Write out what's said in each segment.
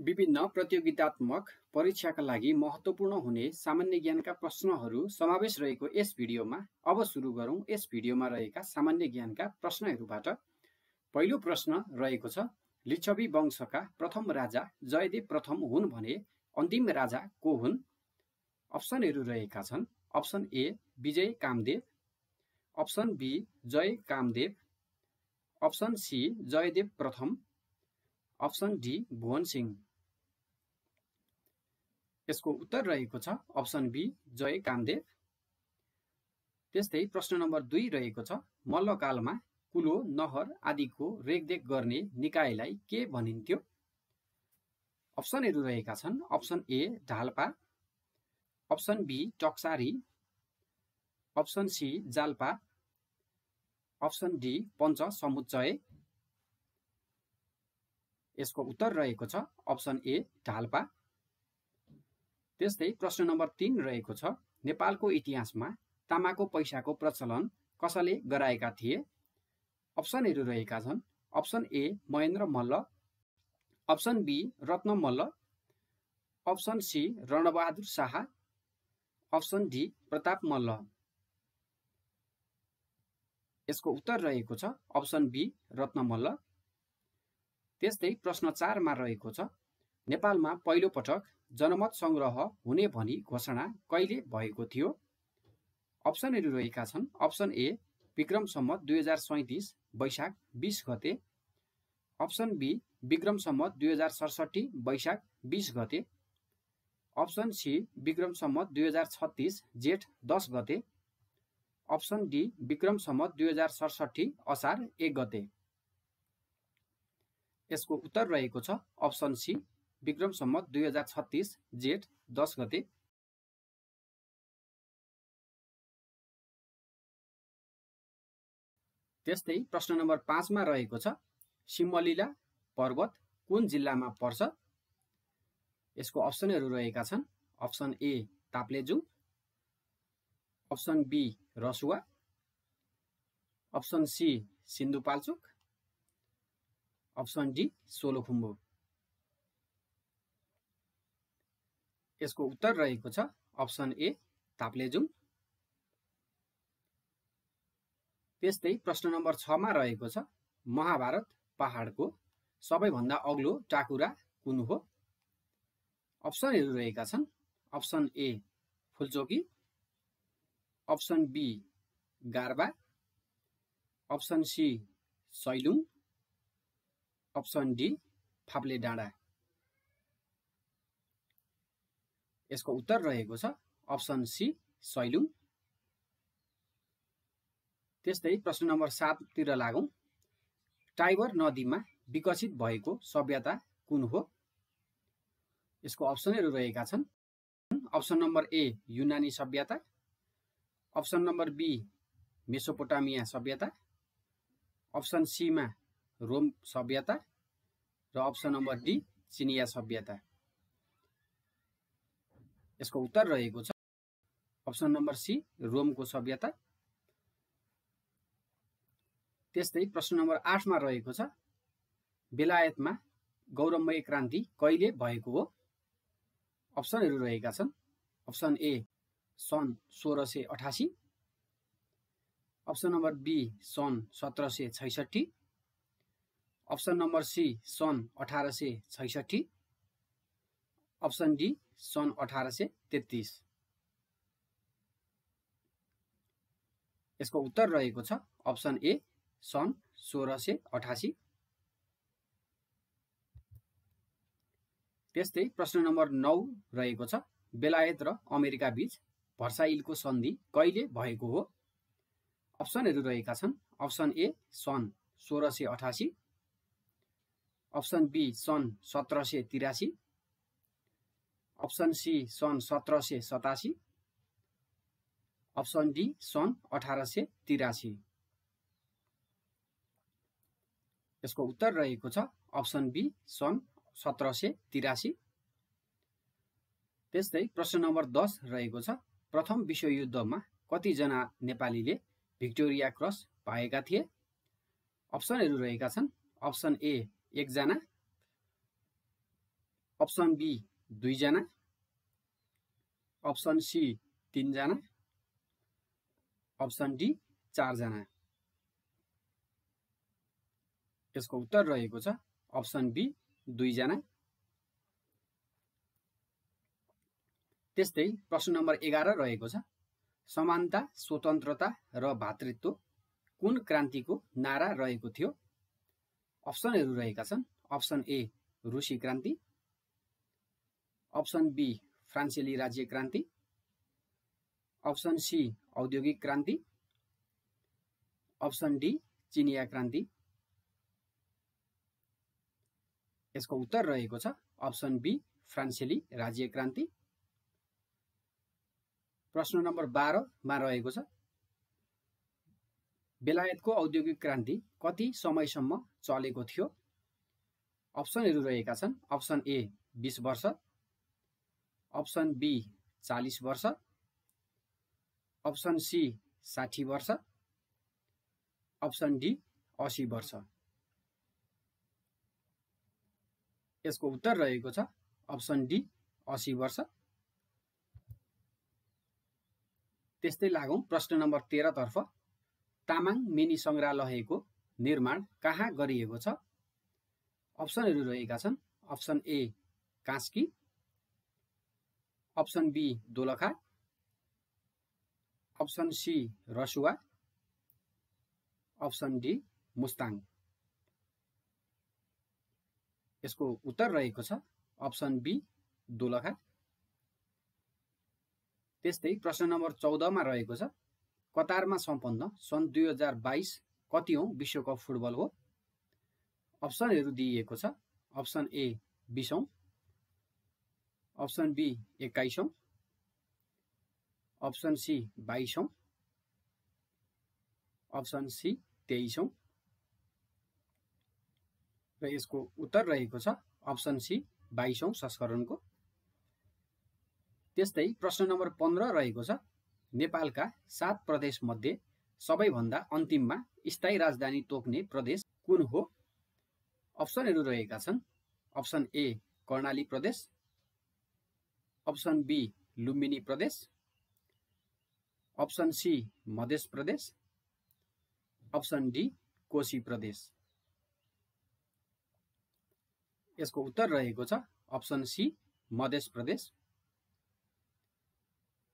विभिन्न प्रतियोगितात्मक परीक्षाका लागि महत्त्वपूर्ण हुने सामान्य ज्ञानका प्रश्नहरू समावेश रहेको यस भिडियोमा अब सुरु गरौँ। यस भिडियोमा रहेका सामान्य ज्ञानका प्रश्नहरूबाट पहिलो प्रश्न रहेको छ, लिच्छवी वंशका प्रथम राजा जयदेव प्रथम हुन् भने अन्तिम राजा को हुन्? अप्सनहरू रहेका छन्। Option A Vijay Kamdev, option B Jay Kamdev, option C Jayadev प्रथम, अप्सन डी भुवन सिंह। यसको उत्तर रहेको छ अप्सन बी जय कामदेव। त्यस्तै प्रश्न नम्बर 2 रहेको छ, मल्लकालमा कुलो नहर आदिको रेखदेख गर्ने निकायलाई के भनिन्थ्यो? अप्सनहरू रहेका छन्। Option A Dhalpa, option B Taksari, option C Jalpa, option D पञ्च समुच्चय। यसको उत्तर रहेको छ अप्सन ए ढाल्पा। त्यस्तै प्रश्न नम्बर 3 रहेको छ, नेपालको इतिहासमा तामाको पैसाको प्रचलन कसले गराएका थिए? अप्सनहरू रहेका छन्। Option A Mahendra Malla, option B Ratna Malla, option C Rana Bahadur Shah, option D Pratap Malla. यसको उत्तर रहेको छ अप्सन बी रत्न मल्ल। त्यस्तै प्रश्न 4 मा रहेको छ, नेपालमा पहिलो पटक जनमत संग्रह हुने भनी घोषणा कहिले भएको थियो? अप्सनहरू रहेका छन्। अप्सन ए विक्रम सम्वत 2037 वैशाख 20 गते, अप्सन बी विक्रम सम्वत 2067 वैशाख 20 गते, अप्सन सी विक्रम सम्वत 2036 जेठ 10 गते, अप्सन डी विक्रम सम्वत 2067 असार 1 गते। यसको उत्तर रहेको छ अप्सन सी विक्रम सम्वत 2036 जेठ 10 गते। त्यस्तै प्रश्न नम्बर 5 मा रहेको छ, सिम्मलिला पर्वत कुन जिल्लामा पर्छ? यसको अप्सनहरू रहेका छन्। Option A Taplejung, option B Rasuwa, option C Sindhupalchok, option D Solukhumbu. यसको उत्तर रहेको छ अप्सन ए ताप्लेजुङ। त्यस्तै प्रश्न नम्बर 6 मा रहेको छ, महाभारत पहाडको सबैभन्दा अग्लो टाकुरा कुन हो? अप्सनहरू रहेका छन्। Option A Phulchoki, option B Garba, option C Sailung, option D Phaple डाँडा। यसको उत्तर रहेको छ अप्सन सी सैलुङ। त्यस्तै प्रश्न नम्बर 7 तिर लागौं, टाइगर नदीमा विकसित भएको सभ्यता कुन हो? यसको अप्सनहरू रहेका छन्। अप्सन नम्बर ए युनानी सभ्यता, अप्सन नम्बर बी मेसोपोटामिया सभ्यता, अप्सन सी मा रोम सभ्यता र अप्सन नम्बर डी चिनिया सभ्यता। यसको उत्तर रहेको छ अप्सन नम्बर सी रोमको सभ्यता। त्यस्तै प्रश्न नम्बर 8 मा रहेको छ, बेलायतमा गौरवमय क्रान्ति कहिले भएको हो? अप्सनहरू रहेका छन्। अप्सन ए सन् 1688, अप्सन नम्बर बी सन् 1766, अप्सन नम्बर सी सन् 1866, अप्सन डी सन् 1833। यसको उत्तर रहेको छ अप्सन ए सन् 1688। त्यस्तै प्रश्न नम्बर 9 रहेको छ, बेलायत र अमेरिका बीच भर्साइलको सन्धि कहिले भएको हो? अप्सनहरू रहेका छन्। अप्सन ए सन् 1688, अप्सन बी सन् 1783, अप्सन सी सन् 1787, अप्सन डी सन् 1883। यसको उत्तर रहेको छ अप्सन बी सन् 1783। त्यस्तै प्रश्न नम्बर 10 रहेको छ, प्रथम विश्वयुद्धमा कतिजना नेपालीले भिक्टोरिया क्रस पाएका थिए? अप्सनहरू रहेका छन्। अप्सन ए 1 जना, अप्सन बी 2 जना, अप्सन सी 3 जना, अप्सन डी 4 जना। यसको उत्तर रहेको छ अप्सन बी 2 जना। त्यस्तै प्रश्न नम्बर 11 रहेको छ समानता, स्वतन्त्रता र भातृत्व कुन क्रान्तिको नारा रहेको थियो? अप्सनहरू रहेका छन् अप्सन ए रुसी क्रान्ति, अप्सन बी फ्रान्सेली राज्य क्रान्ति, अप्सन सी औद्योगिक क्रान्ति, अप्सन डी चिनिया क्रान्ति। यसको उत्तर रहेको छ अप्सन बी फ्रान्सेली राज्य क्रान्ति। प्रश्न नम्बर 12 मा रहेको छ बेलायतको औद्योगिक क्रान्ति कति समयसम्म चलेको थियो? अप्सनहरू रहेका छन् अप्सन ए 20 वर्ष, अप्सन बी 40 वर्ष, अप्सन सी 60 वर्ष, अप्सन डी 80 वर्ष। यसको उत्तर रहेको छ अप्सन डी 80 वर्ष। त्यस्तै लागौं प्रश्न नम्बर 13 तर्फ तामाङ मिनी संग्रहालयको निर्माण कहाँ गरिएको छ? अप्सनहरू रहेका छन् option A Kaski, option B Dolakha, option C Rasuwa, option D Mustang. यसको उत्तर रहेको छ अप्सन बी दोलखा। त्यस्तै प्रश्न नम्बर 14 मा रहेको छ कतारमा सम्पन्न सन् 2022 कतिऔं विश्वकप फुटबल हो? अप्सनहरू दिइएको छ अप्सन ए 20 औं, अप्सन बी 21 औं, अप्सन सी 22 औं, अप्सन सी 23 औं र यसको उत्तर रहेको छ अप्सन सी 22 औं संस्करणको। त्यस्तै प्रश्न नम्बर 15 रहेको छ नेपालका 7 प्रदेश मध्ये सबैभन्दा अन्तिममा स्थायी राजधानी तोक्ने प्रदेश कुन हो? अप्सनहरू रहेका छन् अप्सन ए कर्णाली प्रदेश, अप्सन बी लुम्बिनी प्रदेश, option C Madhya Pradesh, option D Koshi प्रदेश। यसको उत्तर रहेको छ अप्सन सी मध्य प्रदेश।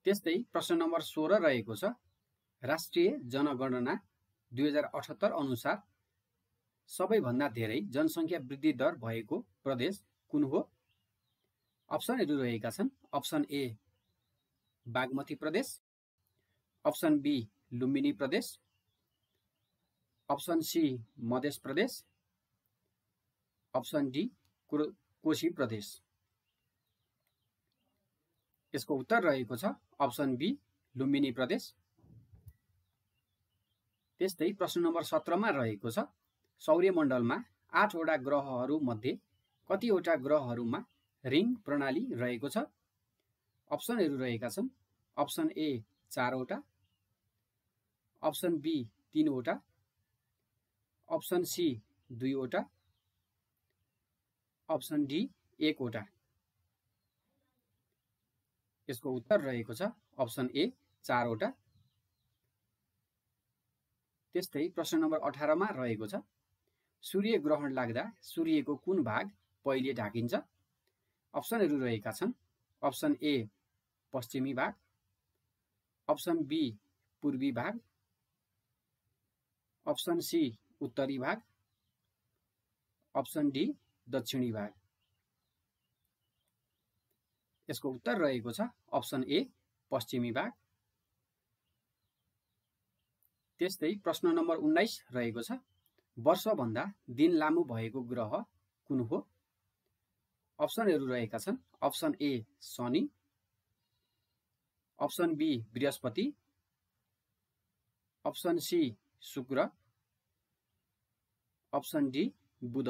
त्यस्तै प्रश्न नम्बर 16 रहेको छ राष्ट्रिय जनगणना 2078 अनुसार सबैभन्दा धेरै जनसङ्ख्या वृद्धि दर भएको प्रदेश कुन हो? अप्सनहरू रहेका छन् अप्सन ए बागमती प्रदेश, अप्सन बी लुम्बिनी प्रदेश, option C Madhya Pradesh, option D Koshi प्रदेश। यसको उत्तर रहेको छ अप्सन बी लुम्बिनी प्रदेश। त्यस्तै प्रश्न नम्बर 17 मा रहेको छ सौर्यमण्डलमा 8 वटा ग्रहहरू मध्ये कतिवटा ग्रहहरूमा रिङ प्रणाली रहेको छ? अप्सनहरू रहेका छन् अप्सन ए 4 वटा, अप्सन बी 3 वटा, अप्सन सी 2 वटा, अप्सन डी 1 वटा। यसको उत्तर रहेको छ अप्सन ए 4 वटा। त्यस्तै प्रश्न नम्बर 18 मा रहेको छ सूर्य ग्रहण लाग्दा सूर्यको कुन भाग पहिले ढाकिन्छ? अप्सनहरू रहेका छन् अप्सन ए पश्चिमी भाग, अप्सन बी पूर्वी भाग, अप्सन सी उत्तरी भाग, अप्सन डी दक्षिणी भाग। यसको उत्तर रहेको छ अप्सन ए पश्चिमी भाग। त्यस्तै प्रश्न नम्बर 19 रहेको छ वर्षभन्दा दिन लामो भएको ग्रह कुन हो? अप्सनहरू रहेका छन् option A Shani, option B Brihaspati, option C Shukra, option D Budha.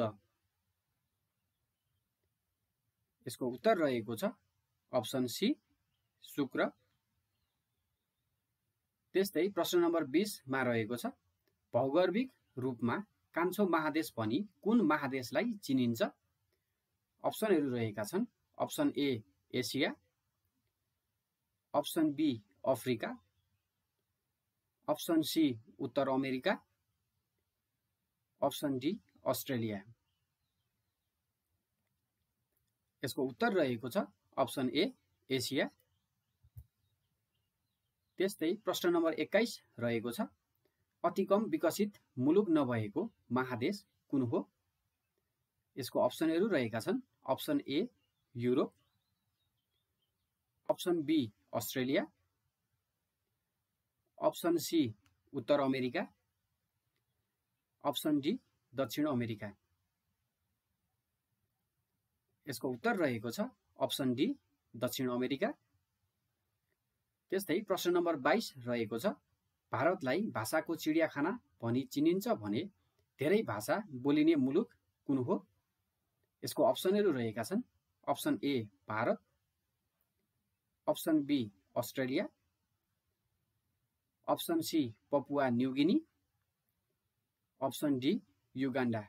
यसको उत्तर रहेको छ अप्सन सी शुक्र। त्यस्तै प्रश्न नम्बर 20 मा रहेको छ भौगोलिक रूपमा कान्छो महादेश भनी कुन महादेशलाई चिनिन्छ? अप्सनहरू रहेका छन् option A Asia, option B Africa, option C उत्तर अमेरिका, अप्सन डी अस्ट्रेलिया। यसको उत्तर रहेको छ अप्सन ए एसिया। त्यस्तै प्रश्न नम्बर 21 रहेको छ अति कम विकसित मुलुक नभएको महादेश कुन हो? यसको अप्सनहरू रहेका छन् option A Europe, option B Australia, option C उत्तर अमेरिका, अप्सन डी दक्षिण अमेरिका। यसको उत्तर रहेको छ अप्सन डी दक्षिण अमेरिका। त्यस्तै प्रश्न नम्बर 22 रहेको छ भारतलाई भाषाको चिडियाखाना भनी चिनिन्छ भने धेरै भाषा बोलिने मुलुक कुन हो? यसको अप्सनहरू रहेका छन् option A Bharat, option B Australia, option C Papua New Guinea, option D Uganda.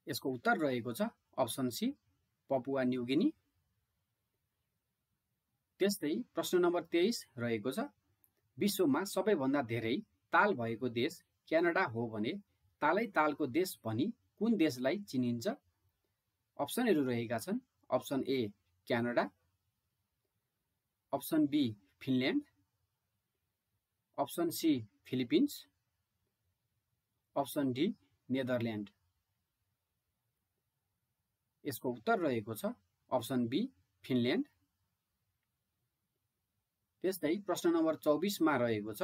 यसको उत्तर रहेको छ अप्सन सी पपुवा न्युगिनी। त्यस्तै प्रश्न नम्बर 23 रहेको छ विश्वमा सबैभन्दा धेरै ताल भएको देश क्यानाडा हो भने तालै तालको देश भनी कुन देशलाई चिनिन्छ? अप्सनहरू रहेका छन् option A Canada, option B Finland, option C Philippines, option D Netherland. यसको उत्तर रहेको छ अप्सन बी फिनल्यान्ड। त्यस्तै प्रश्न नम्बर 24 मा रहेको छ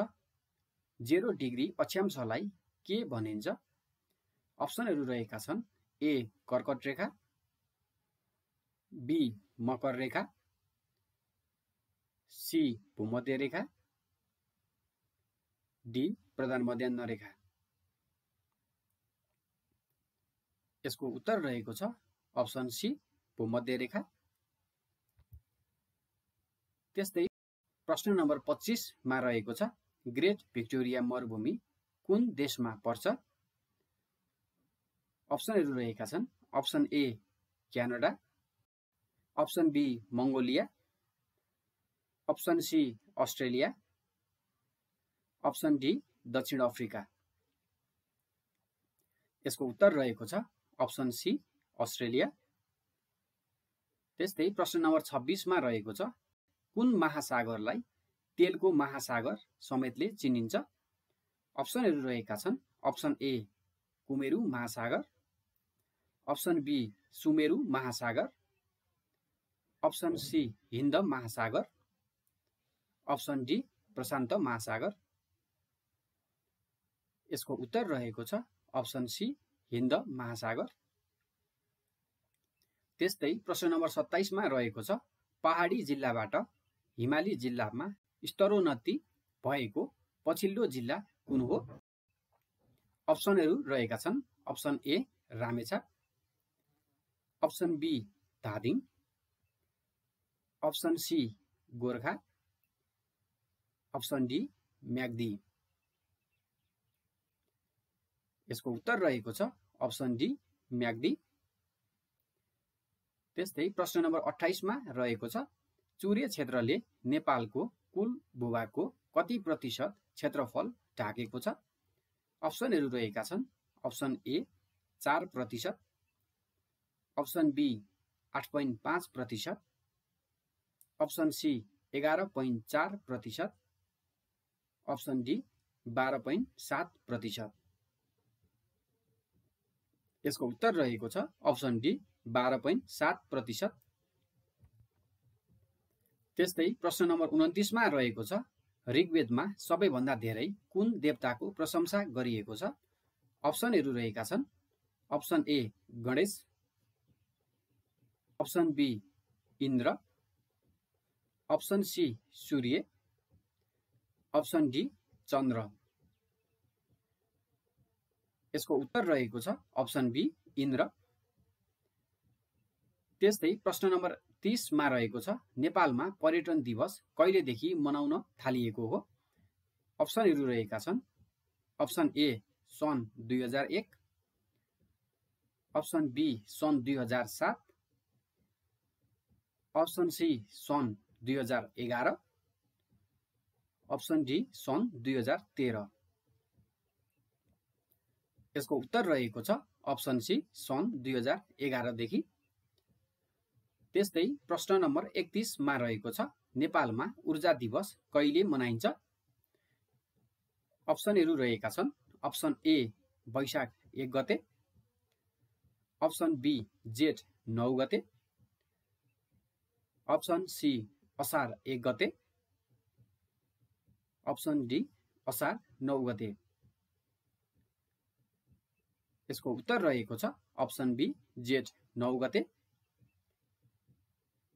0 डिग्री अक्षांशलाई के भनिन्छ? अप्सनहरू रहेका छन् ए कर्कट रेखा, बी मकर रेखा, सी भूमध्य रेखा, डी प्रधान मध्याह्न रेखा। यसको उत्तर रहेको छ अप्सन सी भूमध्य रेखा। त्यस्तै प्रश्न नम्बर 25 मा रहेको छ ग्रेट भिक्टोरिया मरुभूमि कुन देशमा पर्छ? अप्सनहरू रहेका छन् option A Canada, option B Mongolia, option C Australia, option D दक्षिण अफ्रिका। यसको उत्तर रहेको छ अप्सन सी अस्ट्रेलिया। त्यस्तै प्रश्न नम्बर 26 मा रहेको छ कुन महासागरलाई तेलको महासागर समेतले चिनिन्छ? अप्सनहरू रहेका छन् अप्सन ए कुमेरु महासागर, अप्सन बी सुमेरु महासागर, अप्सन सी हिन्द महासागर, अप्सन डी प्रशान्त महासागर। यसको उत्तर रहेको छ अप्सन सी हिन्द महासागर। त्यस्तै प्रश्न नम्बर 27 मा रहेको छ पहाडी जिल्लाबाट हिमाली जिल्लामा स्तरोन्नति भएको पछिल्लो जिल्ला कुन हो? अप्सनहरू रहेका छन् option A Ramechhap, option B Dhading, option C Gorkha, option D Myagdi. यसको उत्तर रहेको छ अप्सन डी म्याग्दी। त्यस्तै प्रश्न नम्बर 28 मा रहेको छ चुरे क्षेत्रले नेपालको कुल भूभागको कति प्रतिशत क्षेत्रफल ढाकेको छ? अप्सनहरू रहेका छन् option A 4%, option B 8.5%, option C 11.4%, option D 12.7%। यसको उत्तर रहेको छ अप्सन डी 12.7%। त्यस्तै प्रश्न नम्बर 29 मा रहेको छ ऋग्वेदमा सबैभन्दा धेरै कुन देवताको प्रशंसा गरिएको छ? अप्सनहरू रहेका छन् option A Ganesh, option B Indra, option C Surya, option D Chandra. यसको उत्तर रहेको छ अप्सन बी इन्द्र। त्यस्तै प्रश्न नम्बर 30 मा रहेको छ नेपालमा पर्यटन दिवस कहिलेदेखि मनाउन थालिएको हो? अप्सनहरू रहेका छन् अप्सन ए सन् 2001, अप्सन बी सन् 2007, अप्सन सी सन् 2011, अप्सन डी सन् 2013। यसको उत्तर रहेको छ अप्सन सी सन् 2011 देखि। त्यस्तै प्रश्न नम्बर 31 मा रहेको छ नेपालमा ऊर्जा दिवस कहिले मनाइन्छ? अप्सनहरू रहेका छन् अप्सन ए वैशाख 1 गते, अप्सन बी जेठ 9 गते, अप्सन सी असार 1 गते, अप्सन डी असार 9 गते। यसको उत्तर रहेको छ अप्सन बी जेठ 9 गते।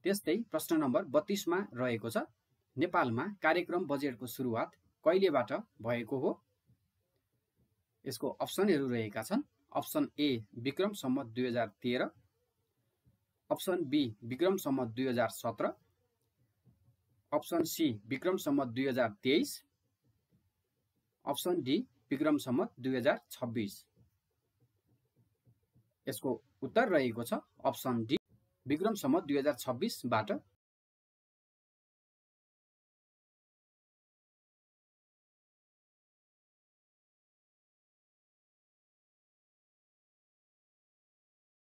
त्यस्तै प्रश्न नम्बर 32 मा रहेको छ नेपालमा कार्यक्रम बजेटको सुरुवात कहिलेबाट भएको हो? यसको अप्सनहरू रहेका छन् option A Vikram Samvat 2013, option B Vikram Samvat 2017, option C Vikram Samvat 2023, option D Vikram Samvat 2026। यसको उत्तर रहेको छ अप्सन डी विक्रम सम्वत 2026 बाट